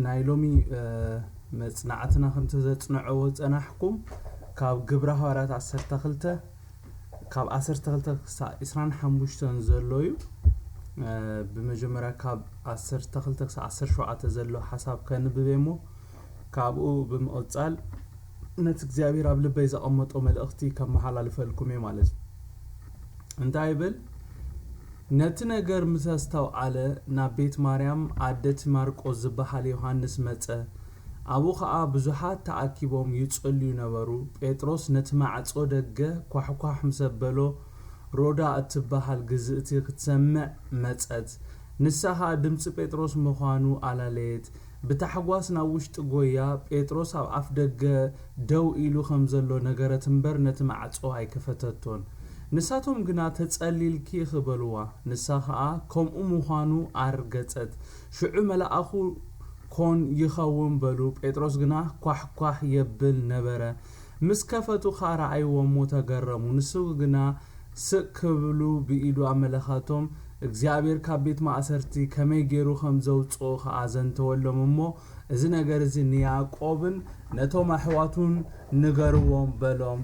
ናይ ሎሚ መፅናዕትና ከምቲ ዘፅንዐዎ ፀናሕኩም ካብ ግብረ ሃዋርያት ዓሰርተ ክልተ ካብ ዓሰርተ ክልተ ክሳብ ዕስራን ሓሙሽተን ዘሎ እዩ። ብመጀመርያ ካብ ዓሰርተ ክልተ ክሳብ ዓሰርተ ሸውዓተ ዘሎ ሓሳብ ከንብብ እሞ ካብኡ ብምቕፃል ነቲ እግዚኣብሔር ኣብ ልበይ ዘቐመጦ መልእኽቲ ከመሓላልፈልኩም እየ ማለት እዩ። እንታይ ይብል? ነቲ ነገር ምስ ኣስተውዓለ ናብ ቤት ማርያም ኣደቲ ማርቆስ ዝበሃል ዮሃንስ መጸ። ኣብኡ ኸኣ ብዙሓት ተኣኪቦም ይጽልዩ ነበሩ። ጴጥሮስ ነቲ ማዕጾ ደገ ኳሕኳሕ ምስ ኣበሎ፣ ሮዳ እትበሃል ግዝእቲ ክትሰምዕ መጸት። ንሳ ኸኣ ድምጺ ጴጥሮስ ምዃኑ ኣላለየት። ብታሕጓስ ናብ ውሽጢ ጎያ፣ ጴጥሮስ ኣብ ኣፍ ደገ ደው ኢሉ ከም ዘሎ ነገረት እምበር ነቲ ማዕጾ ኣይከፈተቶን። ንሳቶም ግና፣ "ተጸሊልኪ" ኢኺ በልዋ። ንሳ ኸኣ ከምኡ ምዃኑ ኣርገጸት። ሽዑ መልኣኹ፣ "ኮን ይኸውን" በሉ። ጴጥሮስ ግና ኳሕኳሕ የብል ነበረ። ምስ ከፈቱ ኸኣ ረኣይዎ እሞ ተገረሙ። ንሱ ግና ስቕ ክብሉ ብኢዱ ኣመለኻቶም። እግዚኣብሔር ካብ ቤት ማእሰርቲ ከመይ ገይሩ ከም ዘውጽኦ ኸኣ ዘንተወሎም እሞ፣ "እዚ ነገር እዚ ንያዕቆብን ነቶም ኣሕዋቱን ንገርዎም" በሎም።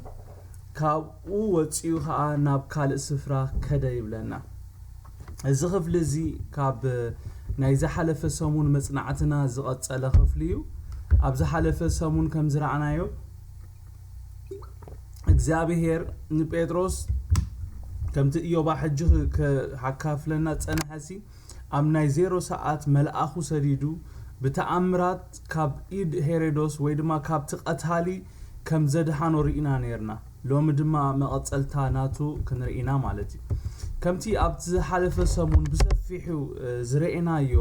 ካብኡ ወጺኡ ኸኣ ናብ ካልእ ስፍራ ከደ ይብለና። እዚ ክፍሊ እዚ ካብ ናይ ዝሓለፈ ሰሙን መጽናዕትና ዝቐጸለ ክፍሊ እዩ። ኣብ ዝሓለፈ ሰሙን ከም ዝረኣናዮ፣ እግዚኣብሔር ንጴጥሮስ ከምቲ እዮባ ሕጂ ከካፍለና ዝጸንሐሲ፣ ኣብ ናይ ዜሮ ሰዓት መልኣኹ ሰዲዱ ብተኣምራት ካብ ኢድ ሄሮዶስ ወይ ድማ ካብቲ ቀታሊ ከም ዘድሓኖ ርኢና ነይርና። ሎሚ ድማ መቐጸልታ ናቱ ክንርኢ ኢና ማለት እዩ። ከምቲ ኣብቲ ዝሓለፈ ሰሙን ብሰፊሑ፣ እ፣ ዝረኤናዮ፣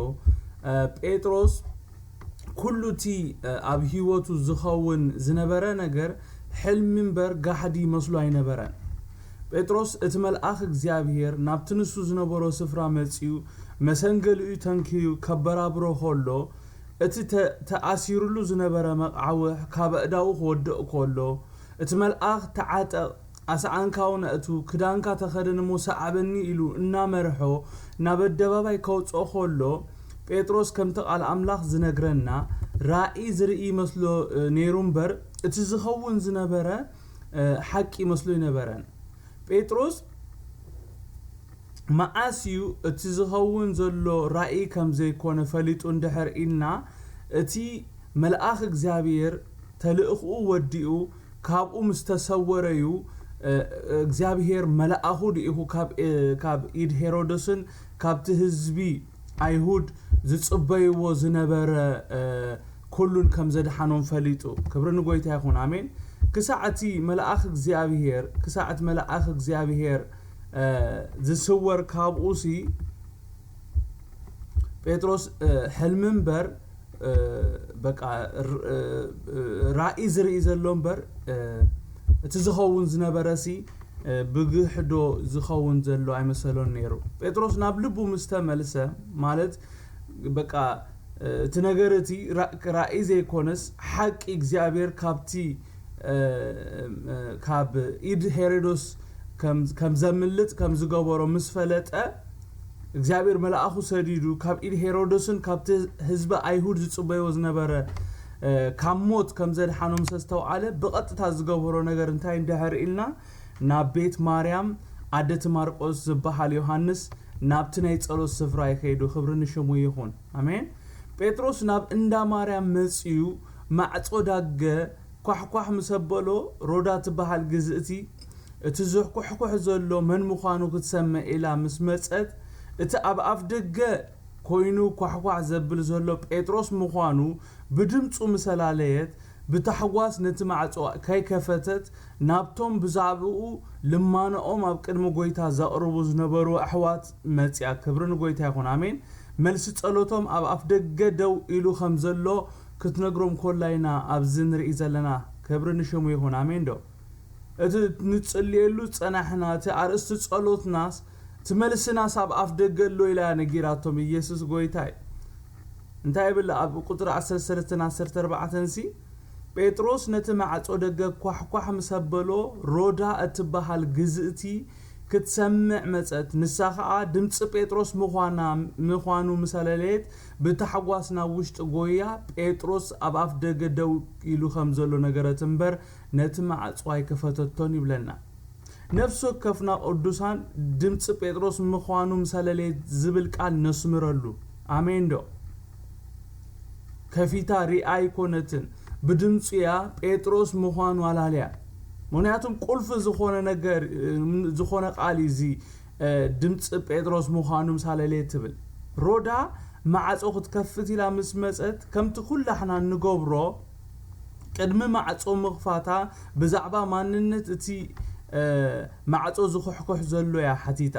እ፣ ጴጥሮስ ኩሉ እቲ፣ እ፣ ኣብ ህይወቱ ዝኸውን ዝነበረ ነገር ሕልሚ እምበር ጋሕዲ መስሎ ኣይነበረን። ጴጥሮስ እቲ መልኣኽ እግዚኣብሔር ናብቲ ንሱ ዝነበሮ ስፍራ መጺኡ መሰንገሊኡ ተንኪዩ ከበራብሮ ከሎ፣ እቲ ተ-፣ ተኣሲሩሉ ዝነበረ መቓውሕ ካብ ኣእዳዉ ክወድቕ ከሎ፣ እቲ መልኣኽ "ተዓጠቕ፣ ኣስዓንካ እውን ኣእቱ፣ ክዳንካ ተኸደን እሞ ሰዓበኒ" ኢሉ እናመርሖ ናብ ኣደባባይ ከውጽኦ ከሎ፣ ጴጥሮስ ከምቲ ቃል ኣምላኽ ዝነግረና ራእይ ዝርኢ ይመስሎ፣ እ፣ ነይሩ እምበር፣ እቲ ዝኸውን ዝነበረ፣ እ፣ ሓቂ ይመስሎ ኣይነበረን። ጴጥሮስ መዓስ እዩ እቲ ዝኸውን ዘሎ ራእይ ከም ዘይኮነ ፈሊጡ እንድሕር ኢልና፣ እቲ መልኣኽ እግዚኣብሔር ተልእኽኡ ወዲኡ ካብኡ ምስ ተሰወረ እዩ፣ እ፣ እግዚኣብሔር መልኣኹ ልኢኹ ካብ፣ እ፣ ካብ ኢድ ሄሮድስን ካብቲ ህዝቢ ኣይሁድ ዝጽበይዎ ዝነበረ፣ እ፣ ኩሉን ከም ዘድሓኖም ፈሊጡ። ክብሪ ንጎይታ ይኹን። ኣሜን። ክሳዕ እቲ መልኣኽ እግዚኣብሔር፣ ክሳዕ እቲ መልኣኽ እግዚኣብሔር፣ እ፣ ዝስወር ካብኡሲ ጴጥሮስ፣ እ፣ ሕልሚ እምበር፣ እ፣ በቃ፣ ር-፣ እ፣ እ፣ ራእይ ዝርኢ ዘሎ እምበር፣ እ፣ እቲ ዝኸውን ዝነበረሲ፣ እ፣ ብግሕዶ ዝኸውን ዘሎ ኣይመሰሎን ነይሩ። ጴጥሮስ ናብ ልቡ ምስ ተመልሰ፣ ማለት፣ በቃ፣ እ፣ እቲ ነገር እቲ ራ-፣ ራእይ ዘይኮነስ፣ ሓቂ እግዚኣብሔር ካብቲ፣ እ፣ እ፣ ካብ ኢድ ሄሮዶስ ከም፣ ከም ዘምልጥ ከም ዝገበሮ ምስ ፈለጠ፣ እግዚኣብሔር መልኣኹ ሰዲዱ ካብ ኢድ ሄሮዶስን ካብቲ ህዝቢ ኣይሁድ ዝጽበዮ ዝነበረ፣ እ፣ ካብ ሞት ከም ዘድሓኖ ምስ ኣስተውዓለ፣ ብቐጥታ ዝገበሮ ነገር እንታይ እንድሕር ኢልና፣ ናብ ቤት ማርያም ኣደቲ ማርቆስ ዝበሃል ዮሃንስ ናብቲ ናይ ጸሎት ስፍራ ይኸይዱ። ክብሪ ንሽሙ ይኹን። ኣሜን። ጴጥሮስ ናብ እንዳ ማርያም መጺኡ ማዕጾ ዳገ ኳሕኳሕ ምስ ኣበሎ፣ ሮዳ ትበሃል ግዝእቲ፣ እቲ ዝሕኩሕኩሕ ዘሎ መን ምዃኑ ክትሰምዕ ኢላ ምስ መጸት፣ እቲ ኣብ ኣፍ ደገ ኮይኑ ኳሕኳሕ ዘብል ዘሎ ጴጥሮስ ምዃኑ ብድምጹ ምስ ኣላለየት፣ ብታሕጓስ ነቲ ማዕጾ ከይከፈተት፣ ናብቶም ብዛዕባኡ ልማኖኦም ኣብ ቅድሚ ጐይታ ዘቕርቡ ዝነበሩ ኣሕዋት መጺኣ። ክብሪ ንጐይታ ይኹን። ኣሜን። መልሲ ጸሎቶም ኣብ ኣፍ ደገ ደው ኢሉ ከም ዘሎ ክትነግሮም ኮላ ኢና ኣብዚ ንርኢ ዘለና። ክብሪ ንሽሙ ይኹን። ኣሜን ዶ? እቲ ንጽልየሉ ጸናሕና፣ እቲ ኣርእስቲ ጸሎትናስ፣ እቲ መልስናስ ኣብ ኣፍ ደገ ኣሎ ኢላ እያ ነጊራቶም። ኢየሱስ ጐይታ እዩ። እንታይ ይብል ኣብ ቁጽሪ ዓሰርተ ሰለስተን ዓሰርተ ኣርባዕተን ሲ? ጴጥሮስ ነቲ ማዕጾ ደገ ኳሕኳሕ ምስ ኣበሎ፣ ሮዳ እትበሃል ግዝእቲ ክትሰምዕ መጸት። ንሳ ኸኣ ድምጺ ጴጥሮስ ምዃና፣ ምዃኑ ምስ ኣለለየት፣ ብታሕጓስ ናብ ውሽጢ ጎያ፣ ጴጥሮስ ኣብ ኣፍ ደገ ደው ኢሉ ከም ዘሎ ነገረት እምበር፣ ነቲ ማዕጾ ኣይከፈተቶን ይብለና። ነፍሲ ወከፍና ቅዱሳን ድምጺ ጴጥሮስ ምዃኑ ምስ ኣለለየት ዝብል ቃል ነስምረሉ። ኣሜን ዶ? ከፊታ ሪኣ ኣይኮነትን፣ ብድምጹ እያ ጴጥሮስ ምዃኑ ኣላልያ። ምኽንያቱም ቁልፊ ዝኾነ ነገር፣ ዝኾነ ቃል እዩ እዚ፣ እ፣ ድምጺ ጴጥሮስ ምዃኑ ምስ ኣለለየት ትብል። ሮዳ ማዕጾ ክትከፍት ኢላ ምስ መጸት፣ ከምቲ ኩላሕና እንገብሮ፣ ቅድሚ ማዕጾ ምኽፋታ ብዛዕባ ማንነት እቲ፣ እ፣ ማዕጾ ዝኹሕኩሕ ዘሎ እያ ሓቲታ።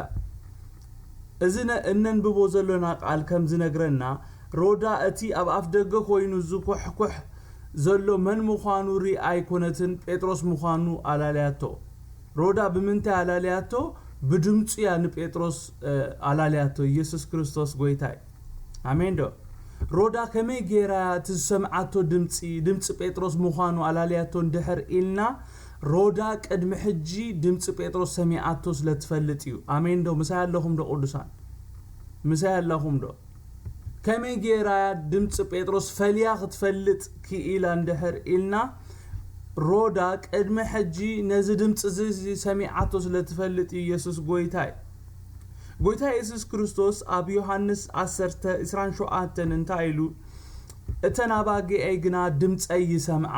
እዚ ነ-፣ እነንብቦ ዘሎና ቃል ከም ዝነግረና፣ ሮዳ እቲ ኣብ ኣፍ ደገ ኮይኑ ዝኹሕኩሕ ዘሎ መን ምዃኑ ሪኣ ኣይኮነትን፣ ጴጥሮስ ምዃኑ ኣላልያቶ። ሮዳ ብምንታይ ኣላልያቶ? ብድምጹ እያ ንጴጥሮስ፣ እ፣ ኣላልያቶ። ኢየሱስ ክርስቶስ ጎይታ እዩ። ኣሜን ዶ? ሮዳ ከመይ ጌራ እቲ ዝሰምዓቶ ድምጺ፣ ድምጺ ጴጥሮስ ምዃኑ ኣላልያቶ እንድሕር ኢልና፣ ሮዳ ቅድሚ ሕጂ ድምጺ ጴጥሮስ ሰሚዓቶ ስለ ትፈልጥ እዩ። ኣሜን ዶ? ምሳይ ኣለኹም ዶ ቅዱሳን? ምሳይ ኣለኹም ዶ? ከመይ ጌራ እያ ድምጺ ጴጥሮስ ፈልያ ክትፈልጥ ክኢላ እንድሕር ኢልና፣ ሮዳ ቅድሚ ሕጂ ነዚ ድምጺ እዚ ሰሚዓቶ ስለ ትፈልጥ እዩ። ኢየሱስ ጎይታ እዩ። ጎይታ የሱስ ክርስቶስ ኣብ ዮሃንስ ዓሰርተ ዕስራን ሸውዓተን እንታይ ኢሉ? "እተን ኣባጊዐይ ግና ድምጸይ ይሰምዓ፣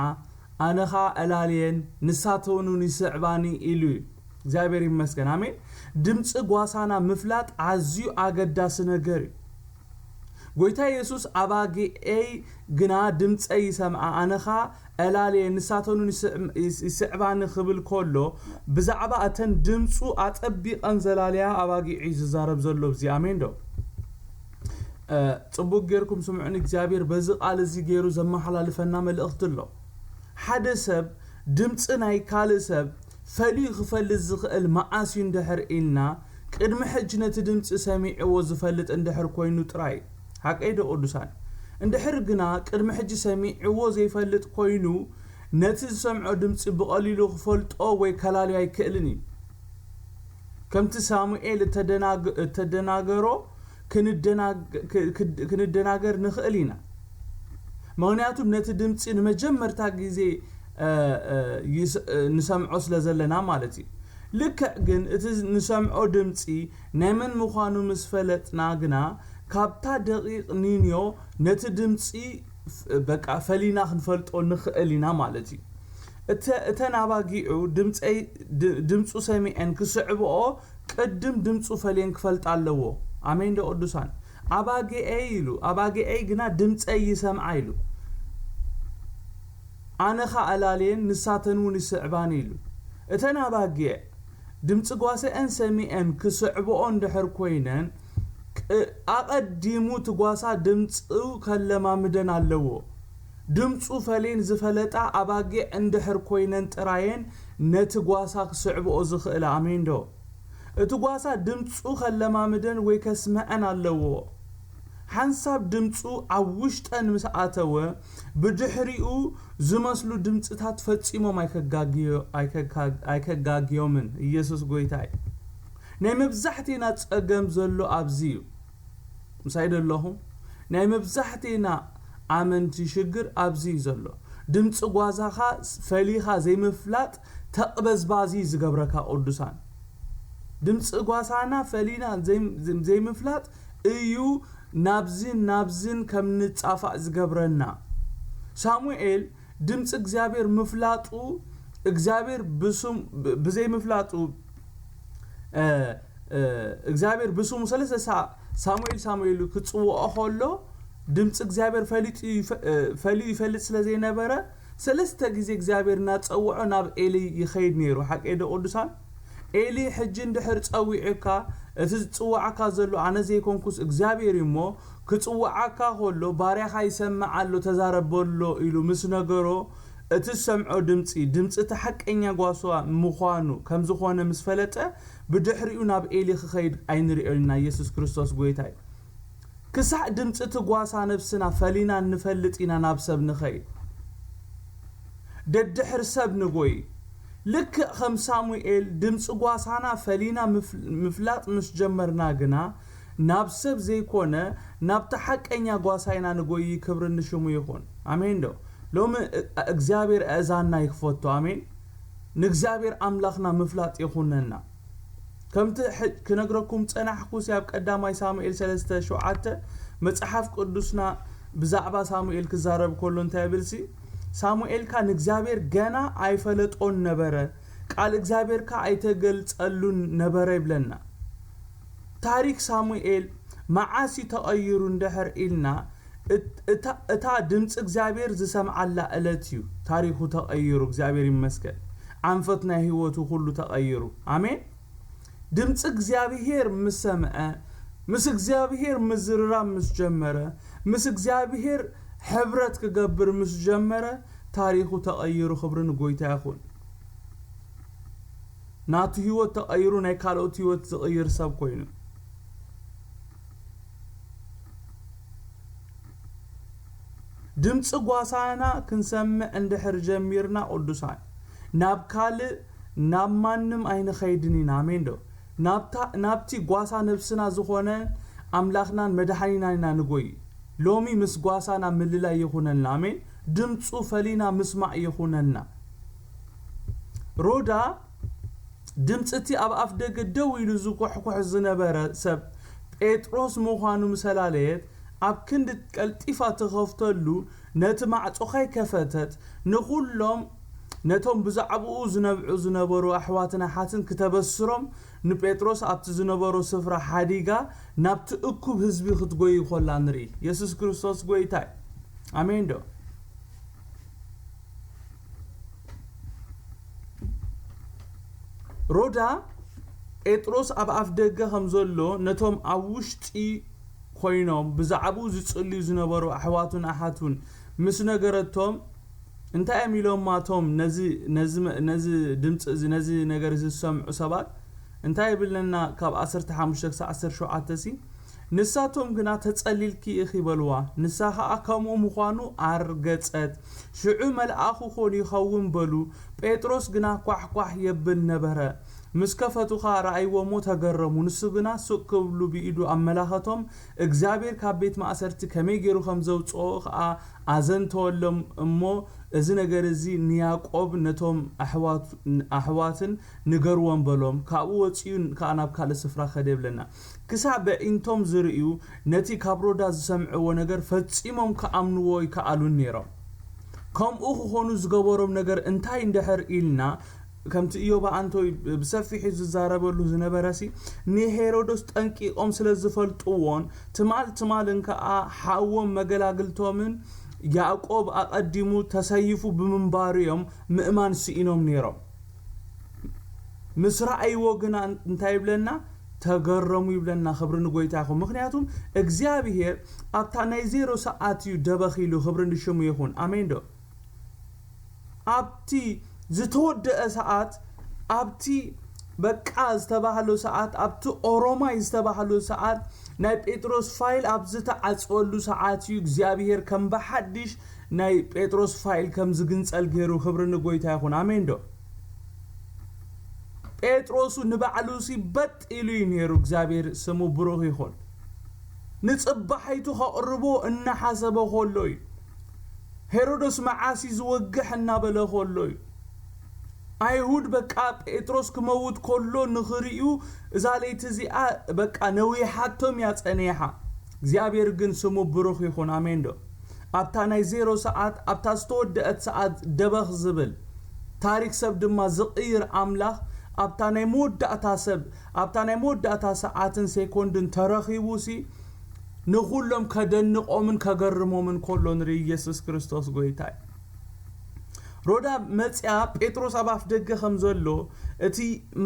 ኣነ ኸኣ እላልየን፣ ንሳተውን ይስዕባኒ" ኢሉ እዩ። እግዚኣብሔር ይመስገን። ኣሜን። ድምጺ ጓሳና ምፍላጥ ኣዝዩ ኣገዳሲ ነገር እዩ። ጎይታ የሱስ፣ "ኣባጊዐይ ግና ድምጸይ ይሰምዓ፣ ኣነ ኸኣ እላልየን፣ ንሳተውን ይስዕ-፣ ይስ-፣ ይስዕባኒ" ክብል ከሎ፣ ብዛዕባ እተን ድምጹ ኣጸቢቐን ዘላልያ ኣባጊዕ እዩ ዝዛረብ ዘሎ ኣብዚ። ኣሜን ዶ? እ፣ ጽቡቅ ጌርኩም ስምዑኒ። እግዚኣብሔር በዚ ቃል እዚ ገይሩ ዘመሓላልፈና መልእኽቲ ኣሎ። ሓደ ሰብ ድምጺ ናይ ካልእ ሰብ ፈልዩ ክፈልጥ ዝኽእል መዓስ እዩ እንድሕር ኢልና፣ ቅድሚ ሕጂ ነቲ ድምጺ ሰሚዕዎ ዝፈልጥ እንድሕር ኮይኑ ጥራይ እዩ። ሓቀይ ዶ ቅዱሳን? እንድሕር ግና ቅድሚ ሕጂ ሰሚዕዎ ዘይፈልጥ ኮይኑ፣ ነቲ ዝሰምዖ ድምጺ ብቐሊሉ ክፈልጦ ወይ ከላልዮ ኣይክእልን እዩ። ከምቲ ሳሙኤል እተደናግ-፣ እተደናገሮ ክንደናግ-፣ ክ-፣ ክ-፣ ክንደናገር ንኽእል ኢና። ምኽንያቱም ነቲ ድምጺ ንመጀመርታ ግዜ፣ እ፣ እ፣ ይስ-፣ እ፣ ንሰምዖ ስለ ዘለና ማለት እዩ። ልክዕ ግን እቲ ንሰምዖ ድምጺ ናይ መን ምዃኑ ምስ ፈለጥና ግና፣ ካብታ ደቂቕ ኒንዮ ነቲ ድምጺ ፍ-፣ በቃ ፈሊና ክንፈልጦ ንኽእል ኢና ማለት እዩ። እተ-፣ እተን ኣባጊዑ ድምጸይ-፣ ድ-፣ ድምጹ ሰሚዐን ክስዕብኦ ቅድም ድምጹ ፈልየን ክፈልጣ ኣለዎ። ኣሜን ዶ ቅዱሳን? "ኣባጊዐይ" ኢሉ፣ "ኣባጊዐይ ግና ድምጸይ ይሰምዓ" ኢሉ፣ "ኣነ ኸኣ እላልየን፣ ንሳተን እውን ይስዕባኒ" ኢሉ። እተን ኣባጊዕ ድምጺ ጓሳኤን ሰሚዐን ክስዕብኦ እንድሕር ኮይነን፣ ቅ-፣ ኣቐዲሙ እቲ ጓሳ ድምጹ ከለማምደን ኣለዎ። ድምጹ ፈሌን ዝፈለጣ ኣባጊዕ እንድሕር ኮይነን ጥራየን ነቲ ጓሳ ክስዕብኦ ዝኽእላ። ኣሜን ዶ? እቲ ጓሳ ድምጹ ከለማምደን ወይ ከስምዐን ኣለዎ። ሓንሳብ ድምጹ ኣብ ውሽጠን ምስ ኣተወ፣ ብድሕሪኡ ዝመስሉ ድምጽታት ፈጺሞም ኣይከጋግዮ-፣ ኣይከጋ-፣ ኣይከጋግዮምን። ኢየሱስ ጎይታ እዩ። ናይ መብዛሕቴና ጸገም ዘሎ ኣብዚ እዩ። ምሳይ ዶ ኣለኹም? ናይ መብዛሕቴና ኣመንቲ ሽግር ኣብዚ እዩ ዘሎ። ድምጺ ጓሳኻ ፈሊኻ ዘይምፍላጥ ተቕበዝባዚ እዩ ዝገብረካ ቅዱሳን። ድምጺ ጓሳና ፈሊና ዘይ-፣ ዘይምፍላጥ እዩ ናብዝን ናብዝን ከም ንጻፋእ ዝገብረና። ሳሙኤል ድምጺ እግዚኣብሔር ምፍላጡ፣ እግዚኣብሔር ብስም-፣ ብ-፣ ብዘይምፍላጡ፣ እ፣ እ፣ እግዚኣብሔር ብስሙ ሰለስተ ሰዓ ሳሙኤል ሳሙኤል ክጽውዖ ከሎ፣ ድምጺ እግዚኣብሔር ፈሊጡ ይፈ-፣ እ፣ ፈልዩ ይፈልጥ ስለ ዘይነበረ፣ ሰለስተ ግዜ እግዚኣብሔር እናጸውዖ ናብ ኤሊ ይኸይድ ነይሩ። ሓቀይ ዶ ቅዱሳን? ኤሊ ሕጂ እንድሕር ጸዊዑካ፣ እቲ ዝጽውዓካ ዘሎ ኣነ ዘይኮንኩስ እግዚኣብሔር እዩ እሞ፣ ክጽውዓካ ከሎ፣ "ባርያኻ ይሰምዕ ኣሎ፣ ተዛረበሎ" ኢሉ ምስ ነገሮ፣ እቲ ዝሰምዖ ድምጺ፣ ድምጺ እቲ ሓቀኛ ጓሳ ምዃኑ ከም ዝኾነ ምስ ፈለጠ፣ ብድሕሪኡ ናብ ኤሊ ክኸይድ ኣይንርእዮን ኢና። ኢየሱስ ክርስቶስ ጎይታ እዩ። ክሳዕ ድምጺ እቲ ጓሳ ነብስና ፈሊና እንፈልጥ ኢና ናብ ሰብ ንኸይድ። ደድሕር ሰብ ንጎይ። ልክዕ ከም ሳሙኤል ድምፂ ጓሳና ፈሊና ምፍ- ምፍላጥ ምስ ጀመርና ግና፣ ናብ ሰብ ዘይኮነ ናብቲ ሓቀኛ ጓሳ ኢና ንጎይ። ክብሪ ንሽሙ ይኹን። ኣሜን ዶ? ሎሚ እ- እግዚኣብሔር ኣእዛንና ይክፈቶ። ኣሜን። ንእግዚኣብሔር ኣምላኽና ምፍላጥ ይኹነና። ከምቲ ሕ- ክነግረኩም ጸናሕኩሲ፣ ኣብ ቀዳማይ ሳሙኤል ሰለስተ ሸውዓተ መጽሓፍ ቅዱስና ብዛዕባ ሳሙኤል ክዛረብ ከሎ እንታይ ይብልሲ? ሳሙኤልካ ንእግዚኣብሔር ገና ኣይፈለጦን ነበረ፣ ቃል እግዚኣብሔርካ ኣይተገልጸሉን ነበረ ይብለና። ታሪክ ሳሙኤል መዓስ እዩ ተቐይሩ እንድሕር ኢልና፣ እት- እታ እታ ድምፂ እግዚኣብሔር ዝሰምዓላ ዕለት እዩ ታሪኩ ተቐይሩ። እግዚኣብሔር ይመስገን። ኣንፈት ናይ ህይወቱ ኩሉ ተቐይሩ። ኣሜን። ድምፂ እግዚኣብሔር ምስ ሰምዐ፣ ምስ እግዚኣብሔር ምዝርራብ ምስ ጀመረ፣ ምስ እግዚኣብሔር ሕብረት ክገብር ምስ ጀመረ፣ ታሪኩ ተቐይሩ። ክብሪ ንጎይታ ይኹን። ናቱ ህይወት ተቐይሩ፣ ናይ ካልኦት ህይወት ዝቕይር ሰብ ኮይኑ። ድምፂ ጓሳና ክንሰምዕ እንድሕር ጀሚርና፣ ቅዱሳን፣ ናብ ካልእ ናብ ማንም ኣይንኸይድን ኢና። ኣሜን ዶ? ናብታ ናብቲ ጓሳ ነብስና ዝኾነ ኣምላኽናን መድሓኒናን ኢና ንጎይ። ሎሚ ምስ ጓሳና ምልላይ ይኹነልና። ኣሜን። ድምፁ ፈሊና ምስማዕ ይኹነልና። ሮዳ ድምፂ እቲ ኣብ ኣፍ ደገ ደው ኢሉ ዝኩሕኩሕ ዝነበረ ሰብ ጴጥሮስ ምዃኑ ምስ ኣላለየት፣ ኣብ ክንዲ ቀልጢፋ ትኸፍተሉ ነቲ ማዕጾ ከይከፈተት፣ ንኹሎም ነቶም ብዛዕባኡ ዝነብዑ ዝነበሩ ኣሕዋትን ኣሓትን ክተበስሮም፣ ንጴጥሮስ ኣብቲ ዝነበሮ ስፍራ ሓዲጋ ናብቲ እኩብ ህዝቢ ክትጎይ ከላ ንርኢ። የሱስ ክርስቶስ ጎይታ እዩ። ኣሜን ዶ? ሮዳ ጴጥሮስ ኣብ ኣፍ ደገ ከም ዘሎ ነቶም ኣብ ውሽጢ ኮይኖም ብዛዕባኡ ዝጽልዩ ዝነበሩ ኣሕዋቱን ኣሓቱን ምስ ነገረቶም፣ እንታይ እዮም ኢሎማ እቶም ነዚ፣ ነዚ መ-፣ ነዚ ድምፂ እዚ፣ ነዚ ነገር እዚ ዝሰምዑ ሰባት? እንታይ ይብለና ካብ ዓሰርተ ሓሙሽተ ክሳብ ዓሰርተ ሸውዓተ ሲ? ንሳቶም ግና፣ "ተጸሊልኪ ኢኺ" በልዋ። ንሳ ኸኣ ከምኡ ምዃኑ ኣርገጸት። ሽዑ፣ "መልኣኹ ኾን ይኸውን" በሉ። ጴጥሮስ ግና ኳሕ ኳሕ የብል ነበረ። ምስ ከፈቱ ኸኣ ረኣይዎ እሞ ተገረሙ። ንሱ ግና ሱቕ ክብሉ ብኢዱ ኣመላኸቶም። እግዚኣብሔር ካብ ቤት ማእሰርቲ ከመይ ገይሩ ከም ዘውጽኦ ኸኣ ኣዘንተወሎም እሞ፣ "እዚ ነገር እዚ ንያዕቆብ ነቶም ኣሕዋት-፣ ኣሕዋትን ንገርዎም" በሎም። ካብኡ ወጺኡ ከኣ ናብ ካልእ ስፍራ ከደ ይብለና። ክሳብ በዒንቶም ዝርእዩ ነቲ ካብ ሮዳ ዝሰምዕዎ ነገር ፈጺሞም ክኣምንዎ ኣይከኣሉን ነይሮም። ከምኡ ክኾኑ ዝገበሮም ነገር እንታይ እንድሕር ኢልና፣ ከምቲ ኢዮብ ኣንቶይ ብሰፊሑ ዝዛረበሉ ዝነበረሲ፣ ንሄሮዶስ ጠንቂቖም ስለ ዝፈልጥዎን ትማል ትማልን ከኣ ሓዎም መገላግልቶምን ያዕቆብ ኣቐዲሙ ተሰይፉ ብምንባሩ እዮም ምእማን ስኢኖም ነይሮም። ምስ ረኣይዎ ግና እንታይ ይብለና? ተገረሙ ይብለና። ክብሪ ንጎይታ ይኹን። ምኽንያቱም እግዚኣብሔር ኣብታ ናይ ዜሮ ሰዓት እዩ ደበኽ ኢሉ። ክብሪ ንሽሙ ይኹን። ኣሜን ዶ? ኣብቲ ዝተወደአ ሰዓት፣ ኣብቲ በቃ ዝተባህሎ ሰዓት፣ ኣብቲ ኦሮማይ ዝተባህሎ ሰዓት፣ ናይ ጴጥሮስ ፋይል ኣብ ዝተዓጽወሉ ሰዓት እዩ እግዚኣብሔር ከም ብሓድሽ ናይ ጴጥሮስ ፋይል ከም ዝግንጸል ገይሩ። ክብሪ ንጎይታ ይኹን። ኣሜን ዶ? ጴጥሮሱ ንባዕሉሲ በጥ ኢሉ እዩ ነይሩ። እግዚኣብሔር ስሙ ብሩኽ ይኹን። ንጽባሒቱ ከቕርቦ እናሓሰበ ከሎ እዩ። ሄሮዶስ መዓስ እዩ ዝወግሕ እናበለ ከሎ እዩ። ኣይሁድ በቃ ጴጥሮስ ክመውት ከሎ ንኽርእዩ እዛ ለይቲ እዚኣ በቃ ነዊሓቶም እያ ጸኒሓ። እግዚኣብሔር ግን ስሙ ብሩኽ ይኹን። ኣሜን ዶ? ኣብታ ናይ ዜሮ ሰዓት፣ ኣብታ ዝተወደአት ሰዓት ደበኽ ዝብል፣ ታሪክ ሰብ ድማ ዝቕይር ኣምላኽ፣ ኣብታ ናይ መወዳእታ ሰብ፣ ኣብታ ናይ መወዳእታ ሰዓትን ሴኮንድን ተረኺቡሲ፣ ንኹሎም ከደንቖምን ከገርሞምን ከሎ ንርኢ። ኢየሱስ ክርስቶስ ጎይታ እዩ። ሮዳ መጽያ ጴጥሮስ ኣብ ኣፍ ደገ ከም ዘሎ፣ እቲ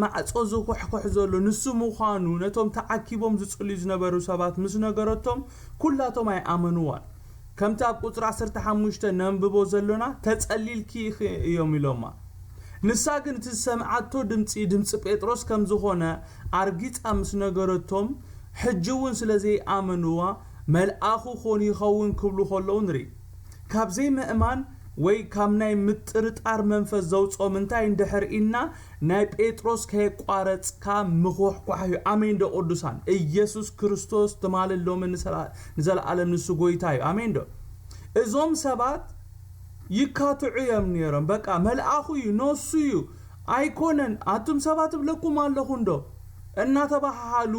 ማዕጾ ዝኹሕኩሕ ዘሎ ንሱ ምዃኑ ነቶም ተዓኪቦም ዝጽልዩ ዝነበሩ ሰባት ምስ ነገረቶም፣ ኩላቶም ኣይኣመንዋን። ከምቲ ኣብ ቁጽሪ ዓሰርተ ሓሙሽተ ነንብቦ ዘሎና፣ "ተጸሊልኪ ኢኺ" እዮም ኢሎማ። ንሳ ግን እቲ ዝሰምዓቶ ድምጺ፣ ድምጺ ጴጥሮስ ከም ዝኾነ ኣርጊጻ ምስ ነገረቶም፣ ሕጂ እውን ስለ ዘይኣመንዋ፣ "መልኣኹ ኾን ይኸውን" ክብሉ ከለዉ ንርኢ። ካብ ዘይምእማን ወይ ካብ ናይ ምጥርጣር መንፈስ ዘውፅኦም እንታይ እንድሕር ኢልና፣ ናይ ጴጥሮስ ከየቋረፅካ ምኹሕኳሕ እዩ። ኣሜን ዶ ቅዱሳን? ኢየሱስ ክርስቶስ ትማልን ሎምን ንሰላ- ንዘለኣለም ንሱ ጎይታ እዩ። ኣሜን ዶ? እዞም ሰባት ይካትዑ እዮም ነይሮም። በቃ መልኣኹ እዩ፣ ነሱ እዩ፣ ኣይኮነን፣ ኣቱም ሰባት እብለኩም ኣለኹ እንዶ እናተባሃሃሉ፣